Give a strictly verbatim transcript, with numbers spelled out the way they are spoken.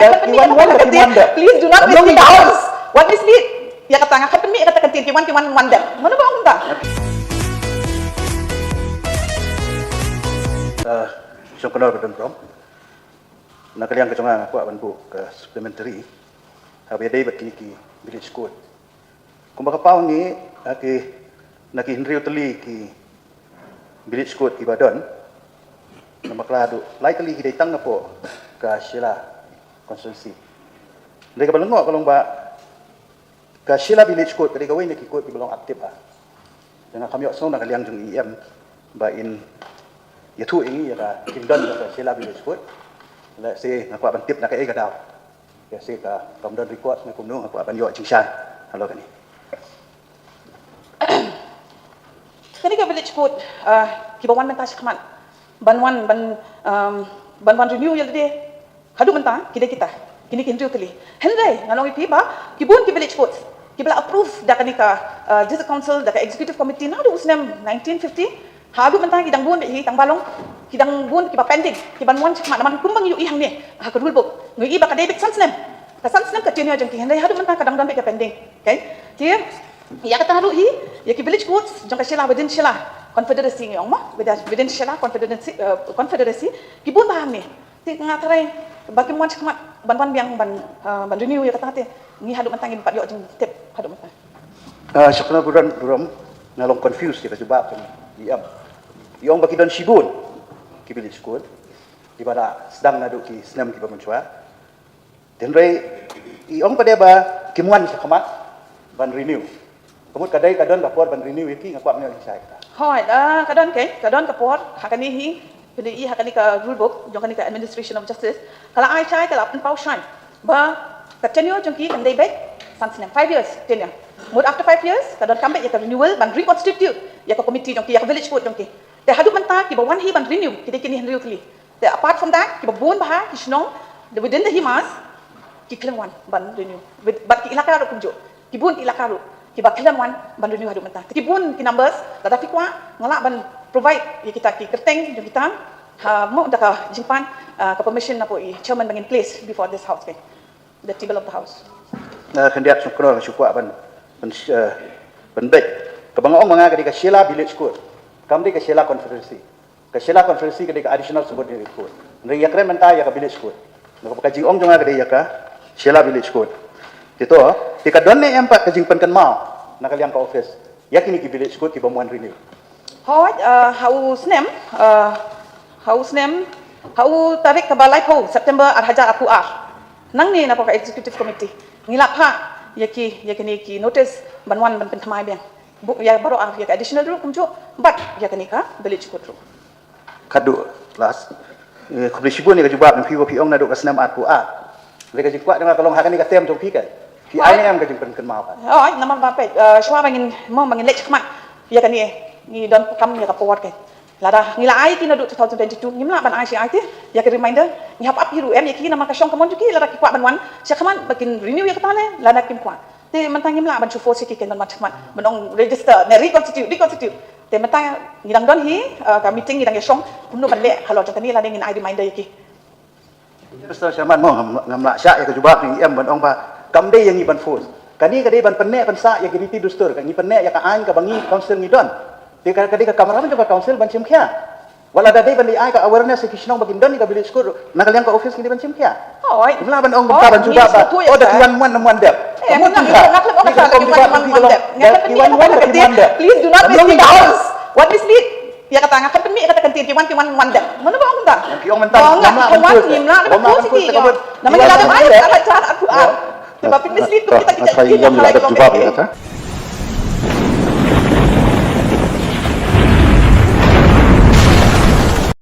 Ki wan wan, ki wan dep. Please do not mislead the House. Wat mislead. Ïa kata nga khat pynmih ïa kata ka ktien, ki wan, ki wan, wan dep. Mano ba ong kumta? Ah, Shongknor Gordon Brom. Na ka liang ka jong nga, nga kwah ban buh ka supplementary haba ïadei bad kine ki village court. Kumba ka paw ngi, ha ki, na ki hynriew tylli ki village court kiba don, namar ka la duh lai tylli ki dei tang napoh ka Shella constituency. Hynrei kaba lyngngoh ka long ba ka Shella Village Court ka dei kawei na ki court kiba long active, ah. Te nga kham ïohsngew na ka liang jong i E M ba in ïathuh ïa ngi ïa ka, kin don ïa ka Shella Village Court. Lehse nga kwah ban tip na kaei ka daw. Lehse ka, kam don record ne kumno, nga kwah ban ïoh jingshai halor kane. Kane ka village court, ah, kiba wan mynta shakhmat ban wan, ban, um, ban wan renew ïa lade. Haduh mynta ki dei kita, kine ki hynriew tylli. Hynrei ngan ong ïa phi ba ki bun ki village courts kiba la approve da kane ka, ah, District Council, da ka Executive Committee naduh u snem nineteen fifty. Haduh mynta ki dang bun beit hi, tang ba long ki dang bun kiba pending, kiban wan shakhmat. Namar kumba ngi ïohi hangne ha ka rule book, ngi ïohi ba ka dei beit san snem. Ka san snem ka tenure jong ki, hynrei haduh mynta ka dang don beit ka pending. Okay? Te ïa kata ruh hi, ïa ki village courts jong ka Shella, within Shella Confederacy ngi ong mo, within, within Shella Confederacy, eh, Confederacy, ki bun bha hangne. Te nga tharai ba kim wan shakhmat ban wan biang ban, ah, ban renew ïa kata te ngi haduh mynta ngim pat ïoh jingtip haduh mynta. Ah, Shongknor Brom, Brom, nga long confused ïa ka jubab jong i E M. I ong ba ki don shibun ki village court kiba la sdang naduh ki snem kiba mynshuwa. Hynrei i ong pat de ba kim wan shakhmat ban renew. Ka mut ka dei ka don ka por ban renew ïa ki, nga kwah ban ïoh jingshai kata. Hooid, ah, ka don, ka, ka don ka por ha kane hi, phi ïohi ha kane ka rule book jong kane ka Administration of Justice, ka la ai shai, ka la pynpaw shai ba ka tenure jong ki kan dei beit san snem, five years tenure. Mut after five years ka donkam beit ïa ka renewal ban reconstitute ïa ka committee jong ki, ïa ka village court jong ki. Te haduh mynta kiba wan hi ban renew ki dei kine hynriew tylli. Te apart from that, kiba bun bha ki shnong within the Himas ki khlem wan ban renew. With, bad ki elaka ruh kumjuh. Ki bun ki elaka ruh kiba khlem wan ban renew haduh mynta. Te ki bun ki numbers, lada phi kwah nga lah ban provide ïa kita ki kyrteng jong kita, ha, mo da ka jingpan, ah, ka permission napoh i chairman ba ngin place before this house, okay? The table of the house. Ah, khyndiat Shongknor, nga shu kwah ban, ban, eh, ban beit. Kaba nga ong ma nga ka dei ka Shella Village Court. Kam dei ka Shella Confederacy. Ka Shella Confederacy ka dei ka Additional Subordinate Court. Hynrei ïa kren mynta ïa ka Village Court. Naba ka jingong jong nga ka dei ïa ka Shella Village Court. Te to, te ka don ne em pat ka jingpynkynmaw na ka liang ka office ïa kine ki Village Court kibym wan renew? Hooid, eh, ha u snem, eh, ha u snem, ha u tarik kaba laiphew September ar hajar arphew ar. Nangne napoh ka Executive Committee ngi la phah ïa ki, ïa kine ki notice ban wan ban pynthymmai biang. Buh ïa baroh ar, ïa ka Additional ruh kumjuh, bad ïa kane ka Village Court ruh. Khatduh, last. Eh, khublei shibun ïa ka jubab jong phi ba phi ong naduh ka snem arphew ar. Hynrei ka jingkwah jong nga ka long ha kane ka term jong phi kan, phi ai ne em ka jingpynkynmaw kan? Oh, namar ba peit, eh, shuwa ba ngin, mo, ba ngin leit shakhmat ïa kane, ngi donkam ïa ka por kan. Lada ngi la ai ki naduh two thousand twenty-two, ngim lah ban ai shi ai te ïa ka reminder. Ngi hap ap hi ruh em ïa ki, namar ka shong ka mon jong ki, lada ki kwah ban wan shakhmat ba kin renew ïa kata, lane lada kim kwah. Te mynta ngim lah ban shu force ïa ki kan ban wan shakhmat, ban ong register ne reconstitute, reconstitute. Te mynta ngi dang don hi, eh, ka meeting, ngi dang ïa shong kumno ban leh halor jong kane, lane ngin ai reminder ïa ki. Mister Chairman, mo, ngam, ngam lah shah ïa ka jubab jong i E M ban ong ba kam dei ïa ngi ban force. Kane ka dei ban pynneh pynsah ïa ki riti dustur, ka ngi pynneh ïa ka aiñ kaba ngi council ngi don. Te ka, ka dei ka kamram jong ka council ban shim khia. Wat lada dei ban dei ai ka awareness ïa ki shnong ba kin don ïa ka village court, na ka liang ka office ngi dei ban shim khia. Hooid. Ngim lah ban ong ba ka ban jubab ba, oh, da ki wan wan, wan dep. Eh, ngim lah ban ong ba ka ban wan wan dep. Please do not mislead the House. Wat mislead. Ïa kata nga khat pynmih ïa kata ka ktien, ki wan, ki wan, wan dep. Mano ba ong kumta? Ki ong mynta ngim lah ban force, ngim lah ban force ïa ki. Namar ngi la dep ai ar hajar arphew ar. Te ba pynmih slip kita, kita, kita, kita, kita, kita, kita, kita.